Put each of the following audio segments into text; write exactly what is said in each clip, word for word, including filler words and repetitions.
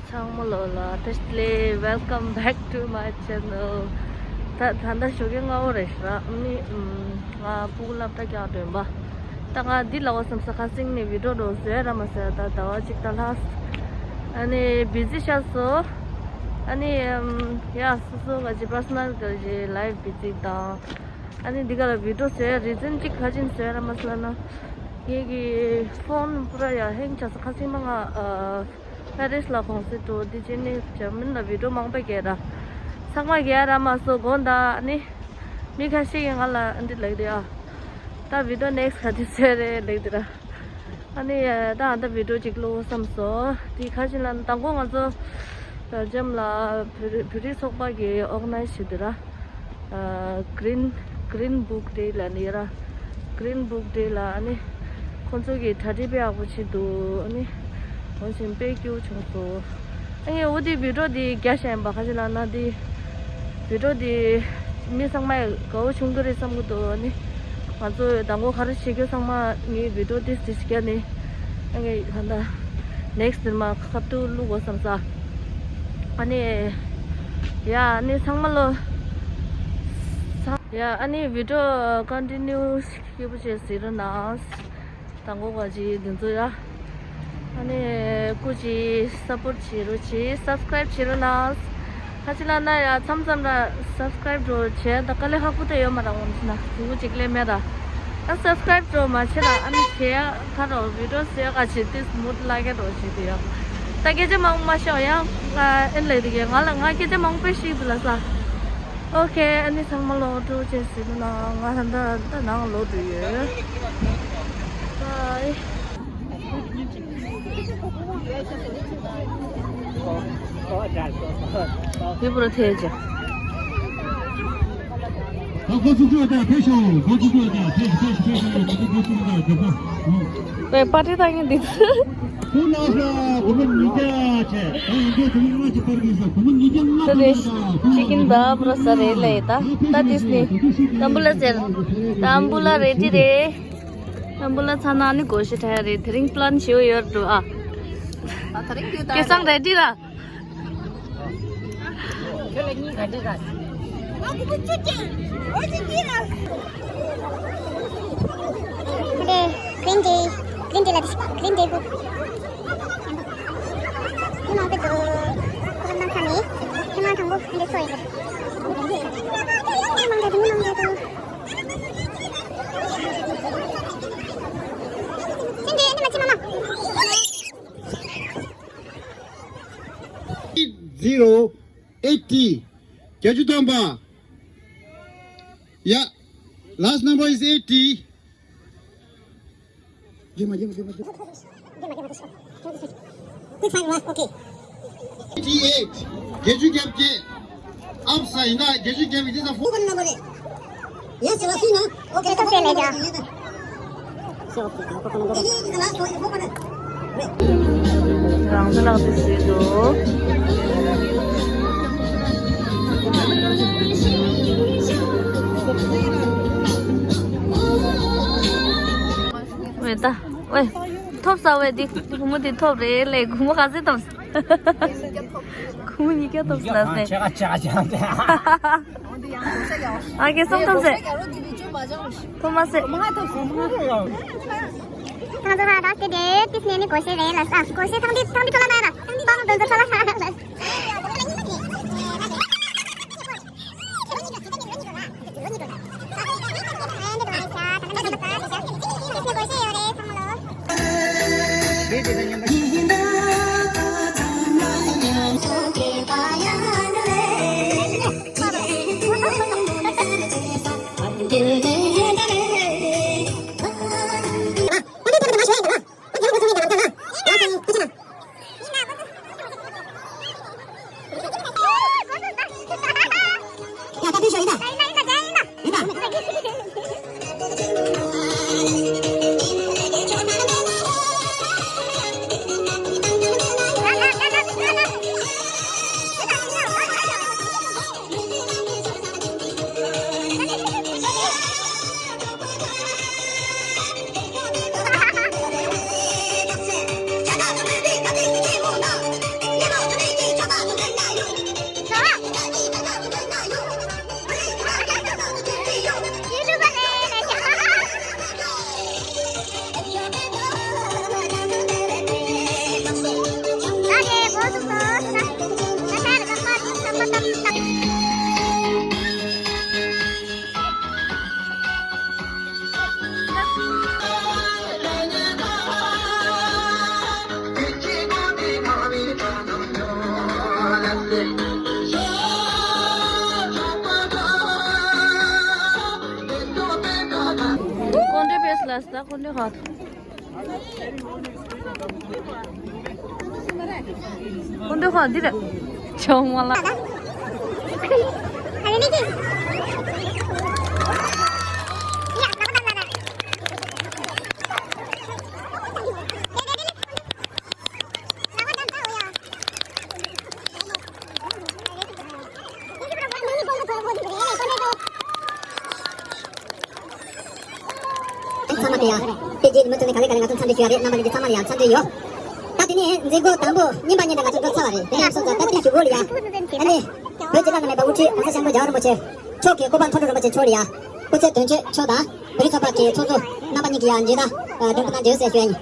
ཚང་མ་ལོ་ལ་བཀྲ་ཤིས་བདེ་ལེགས། Welcome back to my channel. ད་ད་ལྟ་ཞོགས་ཀས་སྔ་པོ་རེད་ཤག་ཨ་ནི་ཨམ་ང་ཕྲུ་གུ་སློབ་གྲྭ་རྒྱག་འགྲོ་ཡིན་པ། ད་ང་འདི་ལབ་དགོས་བསམ་ས། ཁ་སང་ནས་བི་ཌི་ཡོ་འདྲ་བཟོ་ཡ་རག་མ་སོང་། ད་ཟླ་བ་གཅིག་ད་ལྷག་ཨ་ནི་བི་ཛི་ཆགས་སོང་། ཨ་ནི་ཨམ་ཡ་སོ་སོ་ག་ཅིག་པར་སོ་ནལ་ག་ཅིག་ལའིབ་བི་ཛི་དང་། ཨ་ནི་འདི་ག་ལ་བི་ཌི་ཡོ་བཟོ་ཡ་རི་ཛན་གཅིག་ག་ཅིག་བཟོ་ཡ་རག་མ་སོང་ལབ་ན། ངེད་ཀྱི་ཕོན་པུ་ར་ཡ་ཧེང་ཆགས་སོང་། ཁ་སང་མ་ང་ཨ་ཕ་རི་སི་ལ་གུང་སེང་འགྲོ། དེ་རྗེས་ནས་འཇར་མན་ལ་བི་ཌི་ཡོ་མང་པོ་རྒྱག་ར། ཚང་མ་རྒྱག་རག་མ་སོང་། དགོངས་དག་ཨ་ནི། མི་ཁ་ཤས་ཀྱིས་ང་ལ་འདི་ལབ་ཀྱི་འདུག་ཡ། ད་བི་ཌི་ཡོ་ནེག་སི་ག་དུས་བཟོས་རེད་ལབ་ཀྱི་འདུག་ར། ཨ་ནི་ད་ཨ་ད་བི་ཌི་ཡོ་ཅིག་བླུག་བསམ་སོང་། དེ་ཁ་ཅིག་ལ་མདང་དགོང་ང་ཚོ་བལ་ཇམ་ལ་བོད་རིགས་བོད་རིགས་ཚོགས་པ་གིས་ཨོར་ག་ནའི་ཛི་བྱས་འདུག་ར། Green Green Book Day ལབ་ནི་ཡོད་ར། Green Book Day ལ་ཨ་ནི་ཁོང་ཚོ་གིས་གྲ་སྒྲིག་དཔེ་ཡག་པོ་བྱས་འདུག་ཨ་ནི་འོ་བྱས་དཔེ་སྐྱིད་པོ་བྱུང་སོང་། ཨ་ངས་འོ་དེ་བི་ཌི་ཡོ་དེ་རྒྱག་བཞག་ཡིན་པ། ག་ཅི་ལབ་ན་དེ་བི་ཌི་ཡོ་དེ་མི་ཚང་མས་དགའ་པོ་བྱུང་གི་རེད་བསམ་གྱི་འདུག་ཨ་ནི་ང་ཚོ་མདང་དགོང་ག་རེ་བྱེད་རྒྱུ་ཚང་མ་ངའི་བི་ཌི་ཡོ་དེ་དེ་བྱས་ནི། ཨ་ངས་ད་ལྟ་ནེག་སི་ཊི་ནས་མར་ཁ་ཐུག་བླུག་དགོས་བསམ་ས། ཨ་ནི་ཡ་ཨ་ནི་ཚང་མ་ལོ། ཡ་ཨ་ནི་བི་ཌི་ཡོ་ཀོན་ཊི་ནིའུ་སྐྱིད་པོ་བྱས་གཟིགས་རོགས་གནང་། དང་པོ་ག་ཅིག་འདི་ཚོ་ཡ། ཨ་ནི་སྐུ་མཁྱེན་སབ་པོར་ཊི་བྱེད་རོགས་གྱིས། སབ་སི་ཀ་རའིབ་བྱེད་རོགས་གནང་། ཁ་ཅིག་ལབ་ན་ཡ་མཚམས་མཚམས་ར་སབ་སི་ཀ་རའིབ་འགྲོ་བྱས་ད་དཀའ་ལས་ཁག་པོ་དེ་ཡོད་མ་རེད། འོང་ན་ཕྲུ་གུ་གཅིག་ལས་མེད་ར། ཨ་སབ་སི་ཀ་རའིབ་འགྲོ་མ་བྱེད་ར། ཨ་ནི་བྱེད་ཡ་ཁ་རོག་བི་ཌི་ཡོ་བཟོ་ཡ་ག་ཅིག་ཏིས་མུ་ཌི་ལ་ཀེ་རོགས་བྱེད་དུ་ཡ། ད་སྐད་ཆ་མང་པོ་མ་ཤོད་ཡ། ང་ཨེ་ལས་དེ་གས་ང་ལ་ང་སྐད་ཆ་མང་པོ་ཞིག་འདུག་ལ་ས། ཨོ་ཁེ། ཨ་ནི་ཚང་མ་ལོག་འགྲོ་བྱས་ཟིན་ན་ང་ད་ལྟ་ནང་ལོག་འགྲོ་ཡོད། ཨ་ཡེ་བུ་ར་ཐེ་ཅ། ཨ་འགོ་ཚུགས་འགྲོ་དང་ཕེབས་ཤོག་འགོ་ཚུགས་འགྲོ་དང་ཕེབས་ཕེབས་ཕེབས་ཕེབས་འགོ་ཚུགས་འགྲོ་དང་ཕེབས་པ། པའི་པར་ཊི་ད་ངས་འདི་ཚོ། ད་རེས་ཅི་ཀིན་ད་པུ་ར་ཟ་རེད་ལས་ད། ད་དེས་ནི་ཏམ་བུ་ལ་ཟེར། ཏམ་བུ་ལ་རེ་ཌི་རེད། ཏམ་བུ་ལ་ཚ་ན་ནི་སྒོར་གཞས་འཁྲབ་ཡ་རེད། དེ་རིང་པི་ལན་ཞེ་པོ་ཡོད་འགྲོ་ཨ། སྐལ་བཟང་རེ་ཌི་ར། Green Day, Green Day ལ་Green Day ཧུ། མི་མང་པོ་འདུག་ཁྱིམ་ཚང་ནི་ཁྱིམ་ཚང་དང་པོ་འདི་ཚོ་ཡིན། མི་མང་དྲགས་འདུག་མི་མང་དྲགས་འདུག Green Day ནི་མ་ཅི་མ་མ། Zero eighty. བརྒྱད་ཅུ་ཐམ་པ། Yeah. Last number is eighty. Eighty-eight. བརྒྱད་ཅུ་གྱ་བརྒྱད། ཨབ་སའི་ཌི་ཡིན་ན་བརྒྱད་ཅུ་གྱ་བརྒྱད། This is a phone number. Yes, you see, no? Okay, okay, okay, okay. རང་ཚོ་ལག་དེ་བཟོས་འདུག་ཝེ་ད་ཝེ། ཐོབ་ས་ཝེ། འདི་གུ་མོ་འདི་ཐོབ་རེད་ལས། གུ་མོ་ག་ཚོད་ཐོབ་ས། གུ་མོ་གཉིས་ཀ་ཐོབ་ས་ལ་ཟེར། ཆེ་ག་ཆེ་ག་ཆེ་ག་ཆེ་ག། ཨ་ཀེ་སོང་ཐོབ་ཟེར། ཐོབ་མ་ཟེར། ང་ཚོ་ཧ་ད་སྟེ་དེ་ཏིས་ནས་ནི་སྒོར་གཞས་རེད་ལ་ས། སྒོར་གཞས་ཐང་འདི་ཐང་འདི་ཐོ་ལ་མ་ཡ་ན་ཐང་འདི་ཐོ་ལ་མ་ཡ་ན། ཀོན་ཌེ་པེ་སི་ལ་སི་ད་ཀོན་ཌེ་ཧ། ཀོན་ཌེ་ཧ་འདི་རེད། ཆུང་མ་ལ། ཚང་མ་དེ་ཡང་དཔེ་རྒྱས་ཉིན་མོ་ཚོ་ནས་ག་ལེ་ག་ལེ་ང་ཚོ་འཚམས་འདྲི་ཞུ་བ་རེད། རྣམ་པ་ལྷན་རྒྱས་ཚང་མ་ལ་ཡང་འཚམས་འདྲི་ཡོད། ད་དེ་ནས་མཛད་སྒོ་དང་པོ་རྙིང་པ་ཉིད་ནས་ང་ཚོ་འགྲོ་ཚར་བ་རེད། དེ་ཡང་སོང་ཙང་ད་དེ་ཞུ་དགོས་ལ་ཡ། ཨ་ནི། བོད་ཀྱི་བླ་ན་མེད་པ་དབུ་ཁྲིད་གོང་ས་སྐྱབས་མགོན་རྒྱལ་བ་རིན་པོ་ཆེ་མཆོག་གི་གོ་འཕང་མཐོ་འགྲོ་རིན་པོ་ཆེ་མཆོག་ལ་ཡ། སྐུ་ཚེ་དོན་གཅོད་མཆོག་དང་བོད་རིགས་ཚོགས་པ་གི་ཚོགས་གཙོ་རྣམ་པ་གཉིས་ཀྱི་ཡང་མཇལ་དར་སྒྲོན་འབུལ་གནང་རྒྱུ་ཟེར་ཞུ་ཡ་ཡིན།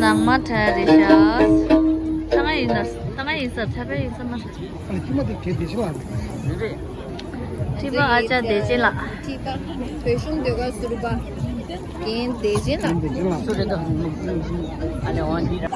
ནང་མ་ཁྲ་རེ་ཤག་ཐང་ཡིན་ན་ཐང་ཡིན་ས་ཐ་པའི་ཡིན་ས་མ་ཧྲ། ཨ་ལ་ཁྱི་མ་དེ་གལ་བདེ་ཞིག་ལ་རེད། ཁྲི་པ་ཨ་ཅག་བདེ་ཆེན་ལགས། ཁྲི་པ་བོད་གཞུང་ཟློས་གར་ཟུར་པ་རྒན་བདེ་ཆེན་ལགས། རྒན་བདེ་ཆེན་ལགས། སུ་རེད་ད། ཨ་ལེ་འོང་འདི་ར།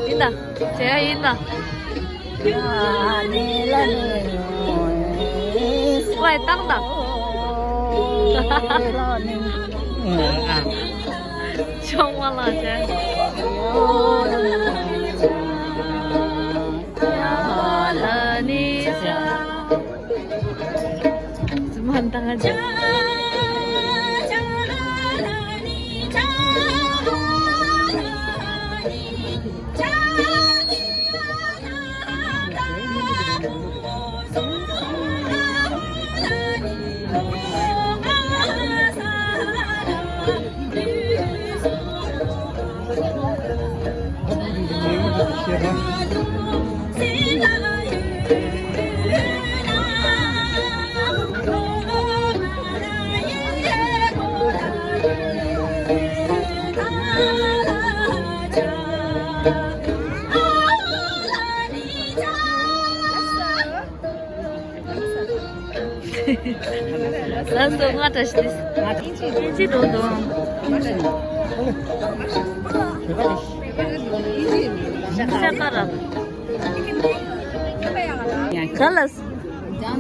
ཡིན་ད། བྱས་ཡིན་ད། ཝའི་བཏང་ད། ཆུང་མ་ལ་བྱས། བཀྲ་ཤིས་བདེ་ལེགས། ཨིན་ཇི་འགྲོ་འདུག་ཤ་ཁ་ར། ག་ལ།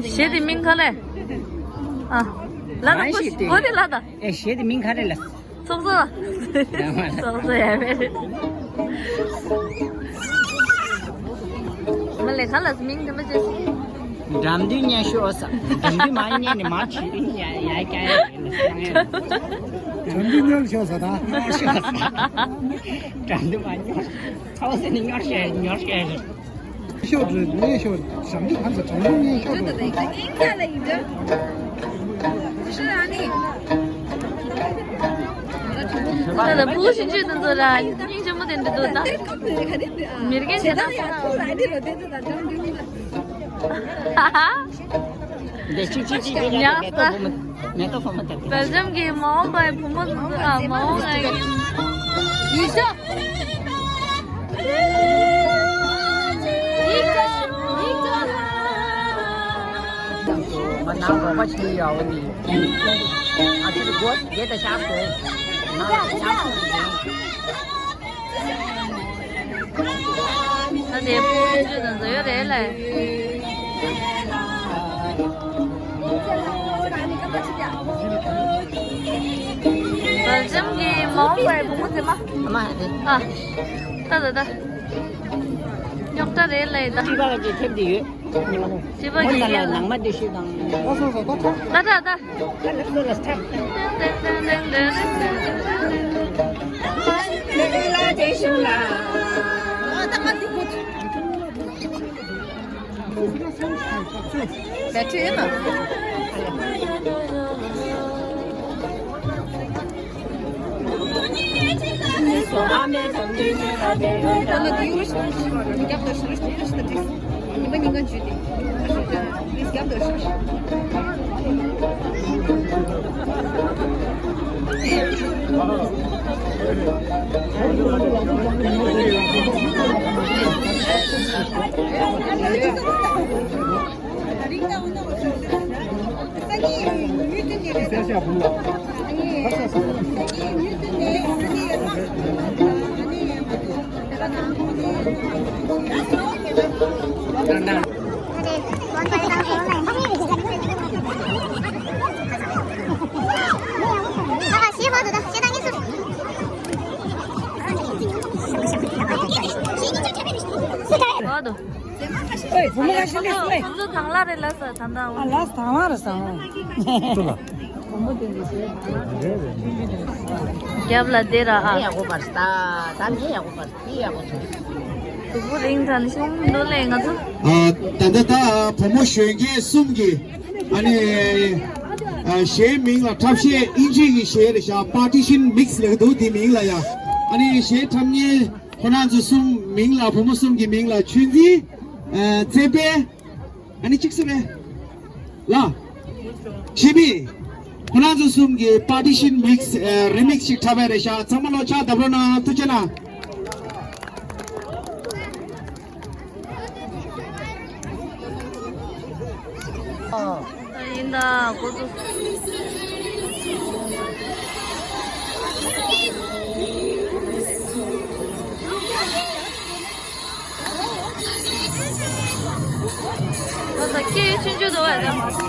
གཞས་དེ་མིང་ག་ལ། ཨ། ལ་ད་གོ་གོ་དེ་ལ་ད། ཨེ་གཞས་དེ་མིང་ག་རེ་ལ། ཚོགས་གཙོ། ཚོགས་གཙོ་ཡ་མེད། མ་ལས་ག་ལ་མིང་དེ་མ་བྱེད། འགྲམ་དུས་སྙན་ཤོག་ས། འགྲམ་དུས་མ་སྙན་ནས་མ་བྱེད་ཡ་ཡ་ཀྱ་ཡ་ཡིན་ན་སང་ཡ། འགྲམ་དུས་སྙན་ཤོག་ས་ད། སྙན་ཤོག་ས། འགྲམ་དུས་མ་སྙན། ཚོགས་ཟེར་ནས་སྙོར་བཤད་སྙོར་བཤད་རེད། ཤོག་དྲིལ་སྙན་ཤོག་ཞབས་འདེགས་ཕན་ཚུན་དྲང་སྙོམས་སྙན་ཤོག་དྲིལ། ད་ལྟ་བུ་ཞིག་ཅིག་ཏུ་ཚོ་ར་སྙིང་རྗེ་མོ་དེ་འདྲ་འདུག་ད། མི་རྒན་བྱེད་སྟངས་ཁོ་ན། འདི་གཅིག་གཅིག་གཅིག་གཅིག་ཉག་ཉག་ས། མེ་ཏོག་ཕོ་མོ་དེ། སྦེལ་ཇམ་གྱི་མ་འོངས་པའི་བུ་མོ་ཚོ། ཨ། མ་འོངས་པའི། ཡིག་ཆ། མ་ནང་རོགས་པ་བྱེད་ཡ་འོ་ནི། ཨ་ཅེ་སྒོ་རྒྱབ་ད་ཤག་སོ། ནང་ཤག་སོ། ད་དེ་ཕུ་ཆུ་དང་འཛོལ་ཡོད་རེད་ལ། སྦེལ་ཇམ་གྱི་མ་འོངས་པའི་བུ་མོ་དེ་མ། ཨ་མ་དེ། ཨ། ད་ད་ད། རྙོག་དྲ་རེད་ལ་ད། སྤྱི་པ་ག་ཅིག་ཐེབས་དེ་ཡོད། སྤྱི་པ་ག་ཅིག་ལ་ནང་མ་དེ་ཤི་དང་། ད་ད་ད། ཨོ་དོ། ཨོ་དོ། ཁོང་ཚོ་གང་ལ་རེད་ལ་ས་ད་ད། ཨ་ལ་ས་ད་མ་རེད་ས། རྒྱབ་ལ་བསྡད་ར་ཨ། ཡག་པོ་པར་ས་ད་ནི་ཡག་པོ་པར་ས་ཡག་པོ་ས། གཟུགས་པོ་རིང་ཐང་ཤོང་འདུག་ལས་ང་ཚོ། ཨ། ད་ལྟ་ད་བུ་མོ་གཞོན་སྐྱེས་གསུམ་གྱི་ཨ་ནི། ཨ། གཞས་མིང་ལ་འཁྲབ་གཞས་ཨིན་ཇི་གི་གཞས་རེད་ཤག Partition Mix ལབ་ཀྱི་འདུག་དེ་མིང་ལ་ཡ། ཨ་ནི་གཞས་འཁྲབ་མཁན་ཁོ་རང་ཚོ་གསུམ་མིང་ལ་བུ་མོ་གསུམ་གྱི་མིང་ལ་ཆོས་འཛིན། ཨ། བརྩེ་དཔལ། ཨ་ནི་གཅིག་སུ་རེད། ལ། ཞི་མི། ཁོ་རང་ཚོ་གསུམ་གྱི་Partition Mix ཨ། Remix ཞིག་འཁྲབ་པ་རེད་ཤག་ཚང་མ་ལོ་ཕྱག་བརྡབ་རོགས་གནང་། ཐུགས་རྗེ་གནང་། ཡིན་ད་འགོ་ཚུགས། ད་ད་ཁྱེད་ཆུང་ཆུང་འདུག་བ་ད།